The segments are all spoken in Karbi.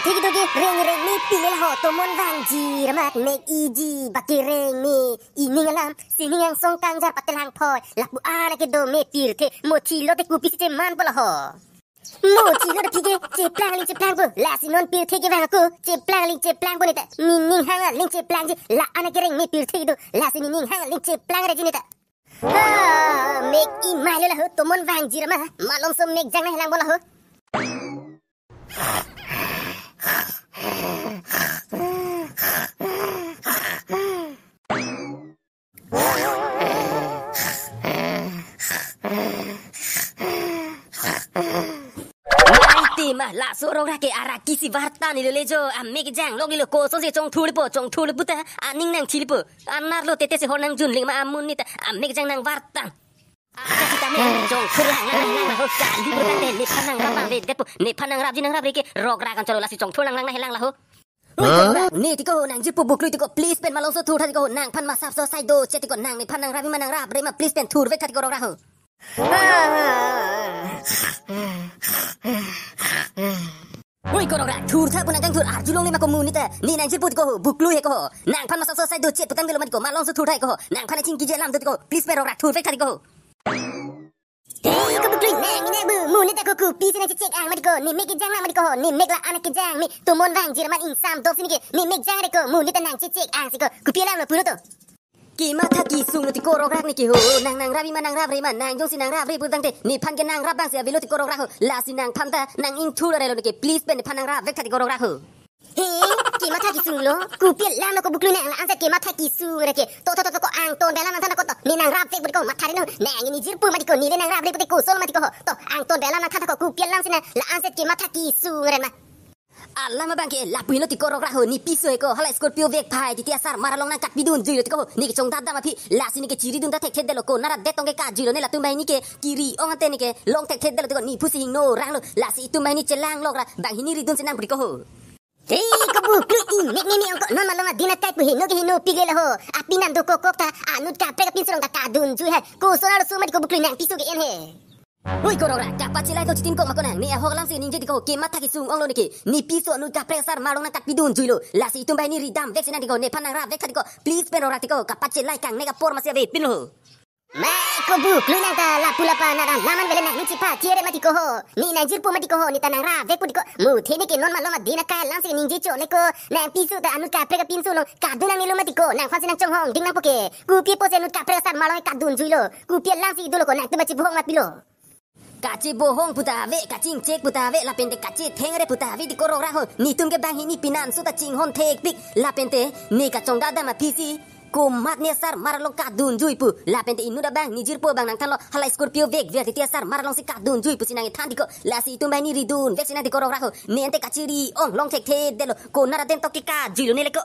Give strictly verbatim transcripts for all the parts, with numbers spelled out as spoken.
Thik do ke reng reng me pile laho, tomon vangjir amat mek iji baki reng me ining alam, sining angsong kangjar patelang phoi, lapu-an ake do me pirthe, mo thilo te kopisi chemanpo laho. Mo thilo te phi ke cheplang aling cheplangpo, lasi non pirthe kevang ako, cheplang aling cheplangpo neta, nining hang aling cheplangji, la-an ake reng me pirthe do, lasi nining hang aling cheplang reji neta. Ah, mek imai lo laho, tomon vangjir amat, malomso mek jang nanghelangpo laho. Mai tema laso rong rake araki si varta ni lo lejo, amek jang lok ni lo, kosonsi chongthurpo, chongthurpo ta aning nangthilpo, anar lo tete si hor nangjun leng ma amun neta, amek jang nangvarta. Aja sitame chongthur lang lang lang laho, kali pura tangte nephan nangrap abang ve depo, nephan nangrapji nangrapre ke rok rak anchot lo, lasi chongthur lang lang nanghelang laho. Oi, rok rak, ne tiko nangjirpo, buklui tiko, please pen malomso thurtha tiko, nangphan masap so sai do che tiko, nang nephan nangrapji ma nangrapre ma please pen thurvek tha tiko rok rak ho. Oi, ko rok rak, thurtha pu nangkangthur arjulongle ma ko, mo neta ne nangjirpo tiko ho, buklui he ko ho, nangphan masap so sai do che putang velo ma tiko, malomso thurtha he ko ho, nangphan achingkiji alam do tiko, please pen rok rak thurvek tha tiko ho. Hei, ko buklui nang ini bu, mo neta ko kopisi nangchechek ang ma tiko, ne mek kejang nang ma tiko ho, ne mek la-an kejang me, tomon vangjir amat ingsam dok si ne ke, ne mek jang re ko, mo neta nangchechek angsi ko, kopi alam lo pulo to. Kematha kesung lo tiko rok rak ne ke ho, nang nangrapji ma nangrapre ma, nang jongsi nangrapre pu tangte, nephan ke nangrap abang si avelo tiko rok rak ho, lasi nangphan ta nang-ingthur arelo ne ke, please pen nephan nangrapvek tha tiko rok rak ho. He, kematha kesung lo, kopi alam lo ko buklui nang la-an set kematha kesung re ke. To, to, to, to, ko angton pen alam nangthan ko to, ne nangrapvek pu tiko matha ri no, nang ini jirpo ma tiko, nele nangrapre pu tiko, koson ma tiko ho. To, angton pen alam nangthan ko, kopi alam si nang la-an set kematha kesung re ma. Alam abang ke lapu helo tiko rok rak ho, ne piso he ko, hala Scorpio vek phai titi asar mar along nangkatpidunjui lo tiko ho, ne kechongdam dam aphi, lasi ne ke chiridun ta thekthe detlo, konat adet tong ke kajui lo, ne latum banghini ke kiri-ong ante ne ke long thekthe detlo tiko, ne phusi hingno rang lo, lasi itum banghini chelang lok ra banghini ridun si nang pu tiko ho. Hei, ko buklui imek mimi ong ko, non malom adin akai pu heno ke henopik le laho. Api nang dokok kok ta, anut kaprek apinso along ta kadunjui hai. Koson arloso ma tiko buklui, nang piso ke-en he. Oi, ko rok rak, kapachelai tho chitin kok ma ko nang, ne ahok alam si ningje tiko, kematha kesung ong lo ne ke. Ne piso anut kaprek asar mar along nangkatpidunjui lo, lasi itum banghini ridamvek si nang tiko, nephan nangrapvek tha tiko, please pen rok rak tiko, kapachelai kangnek apor masi avepin lo. Mai ko buklui nang ta lapu lapa nat alam an vele nangning chepathe re ma tiko ho. Ne nangjirpo ma tiko ho, ne ta nangrapvek pu tiko. Muthe ne ke non malom adin akai alam si ningje chot le ko. Nang piso ta anut kaprek apinso along kadun nangnelo ma tiko. Nangphan si nangchonghong ding nangpo ke. Kopi apotsi anut kaprek asar mar along kadunjui lo, kopi alam si dolo ko, nangtum ma chebohong ma pilo. Kachebohong pu ta ave, kachingchek pu ta ave, lapen te kachetheng re pu ta ave tiko rok rak ho. Netum ke banghini pinanso ta chinghon thekpik, lapen te ne kachongdam dam aphi si komat ne asar mar along kadunjui pu, lapen te inut abang, ne jirpo abang nangthanlo, hala Scorpio vek ver titi asar mar along si kadunjui pusi nangkethan tiko, lasi itum banghini ridunvek si nang tiko rok rak ho. Ne ante kachiri-ong long thekthe detlo, konat adet tong ke kajui lo ne le ko.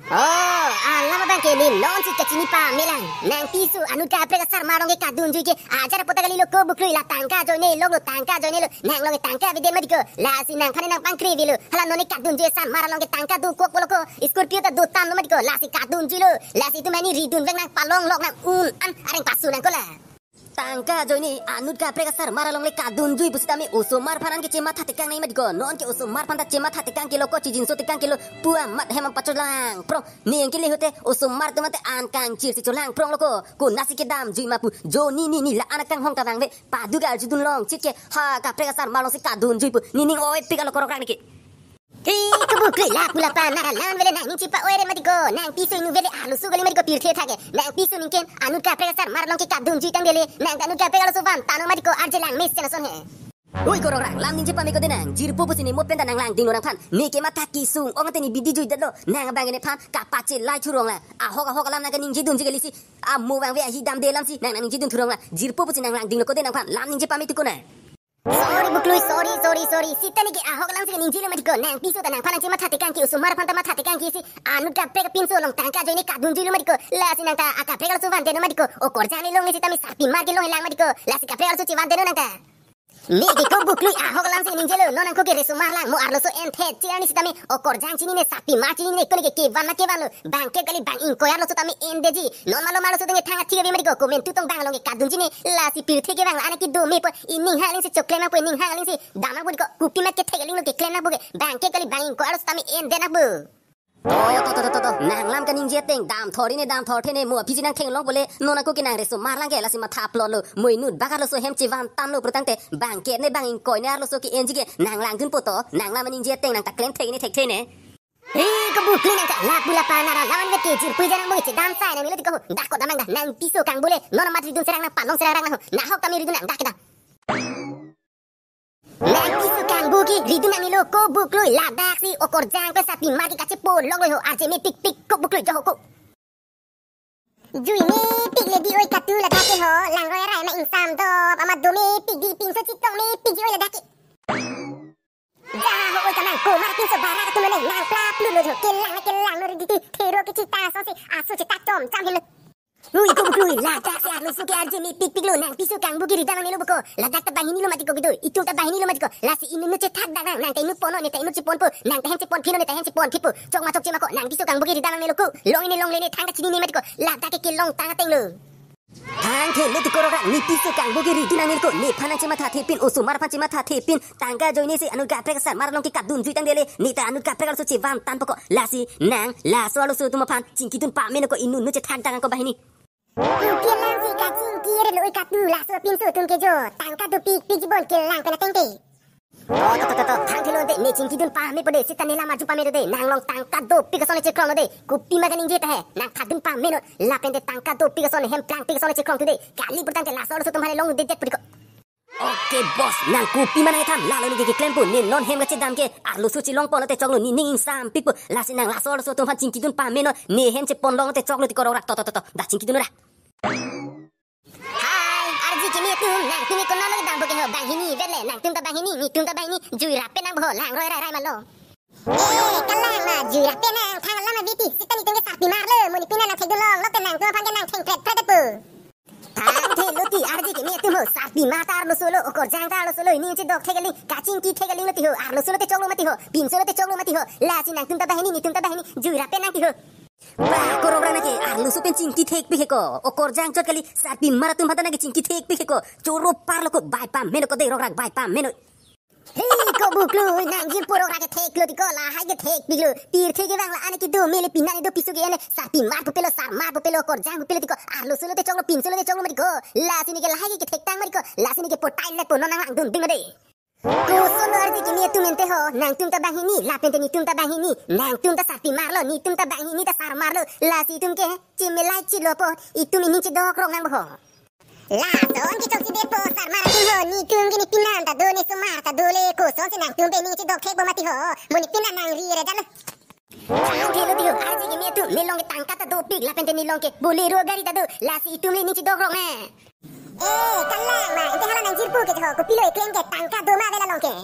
Oh, alam abang ke ne non si kachini pame lang. Nang piso anut kaprek asar mar along ke kadunjui ke ajar apot ta kali lo ko buklui, la tangka ajoine long lo, tangka ajoine lo. Nang along ke tangka avedet ma tiko. Lasi nangphan nangpangkri avelo. Hala non ne kadunjui asar mar along ke tangka dokokpo lo ko. Scorpio ta dotan lo ma tiko. Lasi kadunjui lo. Lasi itum banghini ridunvek nang, palong lok nang, un an areng pasu nang ko la. Tangka ajoine, anut kaprek asar mar along le kadunjui pusitame osomar aphan an ke chematha tekang nai ma tiko. Non ke osomar aphan ta chematha tekang ke lo ko, chijinso tekang ke lo pu amat hem an pachot lang prong. Ne yang ke le hote osomar atum ante an kangchir si cholang prong lo ko. Konatsi kedamjui ma pu, jo ne ne ne la-an akanghong ta vangve, padu ke arjudun long chit ke, ha kaprek asar mar along si kadunjui pu, ne ning oipik alo ko rok rak ne ke. Hei, ko buklui lapu lapa nat alam an vele nangning chepa-oi re ma tiko, nang piso inut vele arloso kali ma tiko pirthe athak ke, nang piso ningkan anut kaprek asar mar along ke kadunjui tang dele, nang anut kaprek arloso van tano ma tiko, arje lang mesen ason he. Oi ko rok rak, lam ningje pame ko de nang, jirpo pusi ne mo pen ta nang langding lo nangphan, ne kematha kesung ong ante ne bidi jui detlo, nang abang nephan kapachelai thurong la, ahok ahok alam nang kaningje dunji kali si, amo vangve ahi damde alam si, nang nangningjidun thurong la, jirpo pusi nang langding lo ko de nangphan, lam ningje pame tiko nang. Sorry buklui, sorry, sorry, sorry. Sita ne ke ahok alam si kaningje lo ma tiko. Nang piso ta nangphan nang chematha tekang ke, osomar aphan ta matha tekang ke si. Anut kaprek apinso along tangka ajoine kadunjui lo ma tiko. Lasi nang ta akaprek arloso van det no ma tiko. O korjang ne longle sitame sarpi mar ke longlelang ma tiko. Lasi kaprek arloso chevan det no nang ta. Neke ko Buklui, ahok alam si ningjelo, non nangko ke resomar lang, mo arloso enthet, che arni sitame, okorjang chinine, sarpimar chinine, kone ke kevan ma kevanlo, bang kep kali bang ingkoi arloso tame endeji, non malom arloso tame thang athi kave mati ko, komantu tong bang along ke kadun chini, lasi pirthe kevang la ane kedo mepo, ining hang aling si choklem nangpo, ining hang aling si dam nangpo di ko, kopima kethek aling lo keklem nangpo ke, bang kep kali bang ingkoi arloso tame ende nangpo. To, to, to, to, to, to. Nang lam kaningje ateng, damthor-ine, damthorthe-ne, mo aphi si nang theklong pule, non ako ke nang resomar lang ke, lasi matha plotlo, mo inut bak arloso hem chevan tamlo pulotangte, bang kep ne bang ingkoi ne arloso ke enji ke, nang langdunpo to, nang lam kaningje ateng, nang ta klem thek-ne thekthe-ne. He, ko Buklui nang ta, lapu lapa nara, laman vete, jirpui janang mo chedam sai, nang milo ti ko, dak ko damang dah, nang piso kangbu le, non amat ridun serang nang palong serang rang nang, nahok tame ridun nang, dak ke dah. Nang piso kangbu ke ridun nangnelo ko Buklui, ladak si okorjang pen sarpimar ke kachepon longlo ho, arje mepikpik ko Buklui jo ho ko. Jui mepik le di oi katu ladak ke ho, langroi arai ma ingsam dop, amat do mepik di pinso chetong mepik di oi ladak ke. Ja ho oi kamang ko mar pinso barak atum ne nang plap lu lo jo, kelang na kelang lo ri di ti, thero ke chita so si, aso chita chom cham hin lo. Ui, ko Buklui, ladak si arloso ke arje mepikpiklo, nang piso kangbu ke ridun nangnelo beko, ladak ta banghini lo mati ko kedo, itum ta banghini lo mati ko, lasi inut inut chethak dak nang, nang ta inut ponnon, ne ta inut cheponpo, nang ta hem chepon phitnon, ne ta hem chepon phitpo, chokma chokche ma ko, nang piso kangbu ke ridun nangnelo ko, long-ine longle ne thang ta chinine mati ko, ladak ke kelong tang atenglo. Thangthelo ti ko rok rak, ne piso kangbu ke ridun nangnelo ko, nephan nang chemathathe pin, osomar aphan chemathathe pin, tangka ajoine si anut kaprek asarmar along ke kadun jui tangdele, ne ta anut kaprek arloso chevan tanpo ko, lasi nang, laso arloso atum aphan chingkidun pamenon ko, inut inut chethak dak nang ko banghini. Kelang si kachingki re lo oi katu, laso pinso atum ke jo, tangka dopikpik ji bon kelang pen ateng te. To, to, to, to, to, thangthelo ante, ne chingkidun pamepo de, seta ne lam arju pame do de, nang along tangka dopik ason le chekrong lo de, kopima kaningje ta he, nang thadun pamenon, lapen te tangka dopik ason hem plangpik ason le chekrong thu de, kali pulotangte laso arloso atum aphan long dedet pudi ko. Okay, boss, nang kopima nang etham, lalo neke keklempo, ne non hem kachedam ke, arloso chelong ponlo te choklo, nening ingsampikpo, lasi nang laso arloso atum aphan chingkidun pamenon, ne hem chepon longlo te choklo ti ko rok rak, to, to, to, to, dak chingkidun ra. Hai, arje kimi atum, nangtum ke konat lo kedampo ke ho, banghini vet le, nangtum ta banghini, netum ta banghini, jui rap pen nangpo ho, langroi arai arai malom. Eh, kalang ma, jui rap pen nang, thang alam ma viti, seta netum ke sarpimar lo, mo ne pina nang thekdun longlo te nangtum aphan ke nang thengpret pret po. Thangthelo ti arje kimi atum ho, sarpimar ta arloso lo, okorjang ta arloso lo, ining chedok thek aling, kachingki thek aling lo ti ho, arloso lo te choklo mati ho, pinso lo te choklo mati ho, lasi nangtum ta banghini, netum ta banghini, jui rap pen nang ti ho. Ba, ko rok rak nang ke, arloso pen chingki thekpik he ko, okorjang chot kali, sarpimar atum aphan ta nang ke chingki thekpik he ko, choro parlo ko, bai pamenon ko de rok rak, bai pamenon. He, ko Buklui, nang jirpo rok rak ke theklo ti ko, lahai ke thekpiklo. Pirthe kevang la ane kedo mele pina ne do piso ke ene. Sarpimar pupelo, sarmar pupelo, okorjang pupelo ti ko. Arloso lo te choklo, pinso lo te choklo mati ko. Lasi neke lahai ke thektang mati ko. Lasi neke potai le po non nang langdun ding mati. Koson lo arje kimi atum ente ho. Nangtum ta banghini, lapen te netum ta banghini. Nangtum ta sarpimar lo, netum ta banghini ta sarmar lo. Lasi itum ke chemelai chilo po. Itum ining chedok rong nangpo ho. Lason ke chokche detpo sarmar atum ho, netum ke ne pina ta do, ne somar ta do le, koson si nangtum pen ining chedok thekpo mati ho, mo ne pina nang ri re dalo. Thangthelo ti ho, arje kimi atum, ne along ke tangka ta dopik, lapen te ne along ke Bolero gari ta do, lasi itum le ining chedok rong ne. Eh, kalang ma, ente hala nang jirpo ke ho, kopilo eklem ke tangka do ma ave la along ke.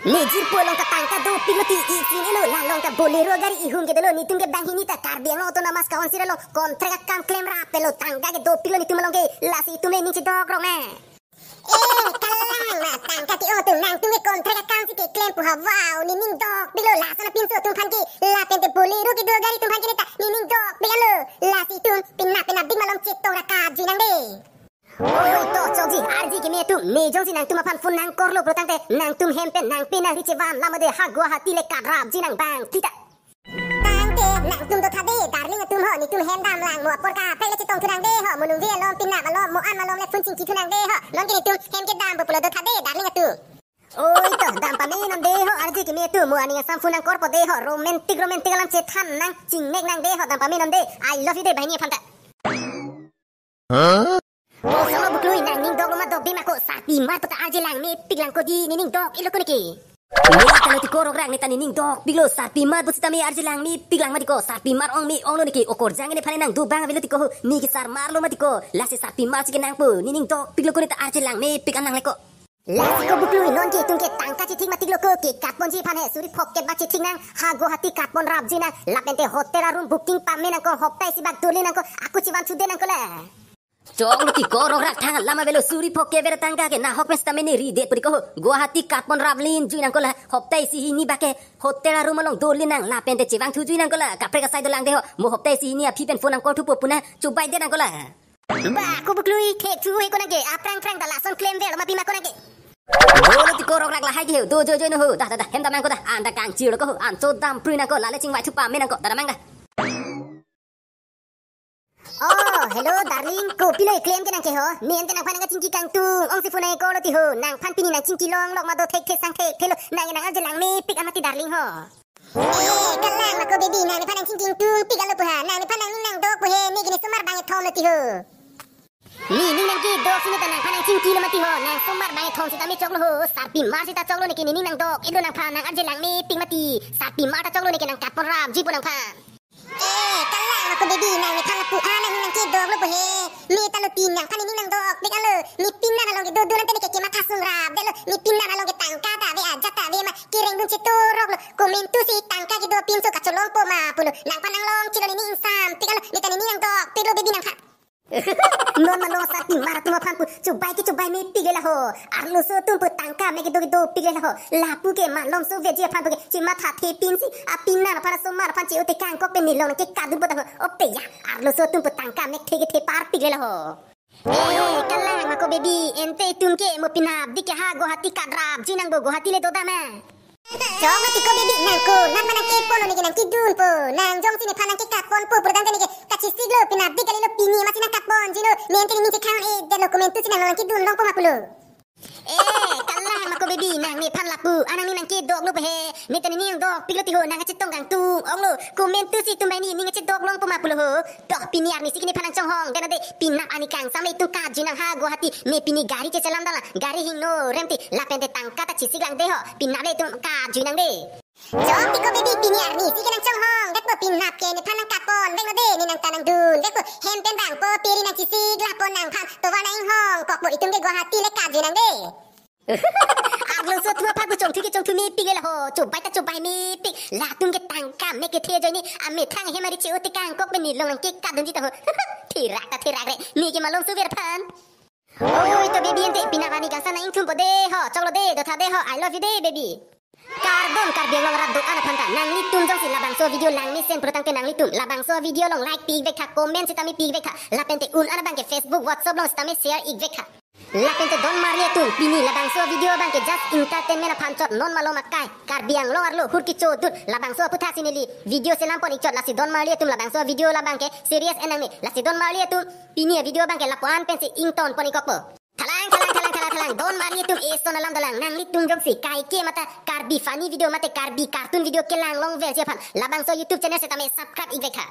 Ne jirpo along ta tangka dopiklo ti isi ne lo, la along ta Bolero gari ihum ke dolo, netum ke banghini ta Karbi Anglong Autonomous Council along contract akam klem rap pelo, tangka ke dopiklo netum along ke, lasi itum le ining chedok rong ne. Eh, kalang ma, tangka ti-o atum, nangtum ke contract akam si keklem pu ha, wow, nening dokpiklo, lason apinso atum aphan ke, lapen te Bolero kedo gari atum aphan ke ne ta, nening dokpiklo, lasi itum, pina pina big malom chetong ra kap jui nang de. Oi, to chokji, arje kimi atum, ne jongsi nangtum aphan phone nangkorlo pulotangte, nangtum hem pen nangpi nangri chevan lam de ha Guwahati le kadrap ji nang bang, thita. Tangte, nangtum do tha de, darling atum ho, netum hem dam lang, mo apor kaprek le chetong thu nang de ho, mo nungve alom, pinap alom, mo an alom le phone chingki thu nang de ho, non ke netum hem kedampo pulo do tha de, darling atum. Oi to, dam pamenon de ho, arje kimi atum, mo aning asam phone nangkorpo de ho, romantic, romantic alam chethan nang, chingnek nang de ho, dam pamenon de, I love you de, banghini aphan ta. Huh? Koson lo Buklui, nang ning doklo ma dok de ma ko, sarpimar puta arje lang mepik lang ko di, nening dok-iklo ko neke. Ne ta lo ti ko rok rak, ne ta nening dokpiklo, sarpimar pusitame arje lang mepik lang mati ko, sarpimar ong me-onglo neke, okorjang nephan nang do bang avelo ti ko ho, neke sarmar lo mati ko, lasi sarpimar si kenangpo, nening dokpiklo ko ne ta arje lang mepik an nang le ko. Lasi ko Buklui non ke itum ke tangka chethik matiklo ko, ke katponji aphan he suri phok kep bak chethik nang, ha Guwahati katpon rapji nang, lapen te hotel a room booking pame nang ko, hopta isi bak dole nang ko, ako chevan chude nang ko le. Choklo tiko, rongrak thang alam avelo, suri phok kever tangka ke nahok pen sitame ne ridet puri ko ho. Guwahati katpon raplen jui nangkok la, hopta isi hini bak ke hotel arum along doli nang lapente chevangthu jui nangkok la, kaprek asai dolang de ho. Mo hopta isi hini aphi pen phone nang call thupo pu na chobaidet nangkok la. Ba, ko buklui, thekthu he konat ke, aphrang phrang ta lason klemver ma pima konat ke. Dolo tiko, rongrak lahai ke ho, do joi joi no ho, dah dah dah, hem damnang ko dah, an dah kangchir lo ko ho, an chodam prui nangkok, lale chingvai thu pame nangkok, dah damnang dah. Oh, hello darling, kopilo eklem ke nang ke ho? Ne ante nangphan nang kachingki kangtung, ongsi phone ai call lo ti ho, nangphan pini nang chingki longlok ma do thekthek sangthekthelo, nang nang arje lang mepik amati darling ho. Eh, kalang ma ko baby, nang nephan nang chingki kangtung pik alo pu ha, nang nephan nang ning nangdok pu he, ne ke ne somar bang kethom lo ti ho. Ne ning nang kedok si ne ta nangphan nang chingki lo mati ho, nang somar bang kethom sitame choklo ho, sarpimar sita choklo ne ke ne ning nangdok-etlo nangphan, nang arje lang mepik mati, sarpimar ta choklo ne ke nang katpon rap jui po nangphan. Eh, kalang ma ko baby, nang nephan lapu-an nang ning nang kedoklo pu he. Ne ta lo pini nangphan ne ning nangdok-ik alo. Ne pinan along kedo dun ante ne ke kematha sung rapdetlo. Ne pinan along ke tangka ta ave, ajat ta ave ma, kereng dun chetoroklo. Komantu si tangka kedo pinso kacholong po ma pulo. Nangphan nang longchelo ne ning ingsamtik alo. Ne ta ne ning nangdok-iklo baby nangphan. Non malom sarpimar atum aphan pu chobai ke chobai mepik le la ho. Arloso atum pu tangka mek kedo kedopik le la ho. Lapu ke malomso veji aphan pu ke chematha thepin si, apinan aphan asomar aphan che-o tekang kok pen ne long nang kekatdun po ta ho. Ope ya, arloso atum pu tangka mek the kethe parpik le la ho. Eh, kalang ma ko baby, ante itum ke mo penap dik ke ha Guwahati kadrap ji nang bo, Guwahati le dodam ma. Choklo tiko baby, nang konat ma nang kepon lo ne ke nang kedun po. Nang jongsi nephan nang kekatpon po purtang te ne ke kachisiklo, penap dik kalilo pini masi nang katpon jui lo. Ne ante ne ning chekhang-edetlo, komantu si nang nang kedun long po ma pulo. Eh, kalang ma ko baby, nang nephan lapu-an nang ning nang kedoklo pu he. Ne ta ne ning nangdokpiklo ti ho, nang kachetong kangtung onglo. Komantu si itum bai ne ning kachedok long po ma pulo ho. To pini arni si ke nephan nang chonghongdet non de, penap arni kangsam le itum kat jui nang ha Guwahati, ne pini gari chechelam dala, gari hingno rem ti, lapente tangka ta chisik lang de ho, penap le itum kat jui nang de. Chok tiko baby, pini arni si ke nang chonghongdet po, penap ke nephan nang katpon vek non de, ne nang ta nang dunvek po, hem pen bang po, peri nang chisik lapo nangphan, tovar nang inghong kok po, itum ke Guwahati le kat jui nang de. Arloso atum aphan pu chongthu ke chongthu mepik le la ho, chobai ta chobai mepik, latum ke tangka mek kethe ajoine amethang hem ari che-o tekang kok pen ne long nang kekatdunji ta ho. Therak ta therak re, ne ke malomso ver aphan. Oi to baby, ante penap arni kangsam nang ingthum po de ho, choklo de, dotha de ho, I love you de baby. Kardom Karbi Anglong rat do-an aphan ta, nanglitum jongsi labangso video lang mesen purtang te nanglitum labangso video along like pi-ik vek tha, comment sitame pi-ik vek tha, lapente un-an abang ke Facebook, WhatsApp along sitame share-ik vek tha. Lapente don marli atum, pini labangso video abang ke just entertainment aphan chot, non malom akai Karbi Anglong arlo hur kechodun labangso aputhak si neli video selam pon-ik chot, lasi don marli atum labangso video labang ke serious en nangne, lasi don marli atum pini video abang ke lapu-an pensi ington pon-ik kok po. Thalang, thalang, thalang, thalang, thalang. Don marli atum, eson alam dolang. Nanglitum jongsi kaike mate Karbi funny video mate Karbi cartoon video kelang longverji aphan, labangso YouTube channel sitame subscribe-ik vek tha.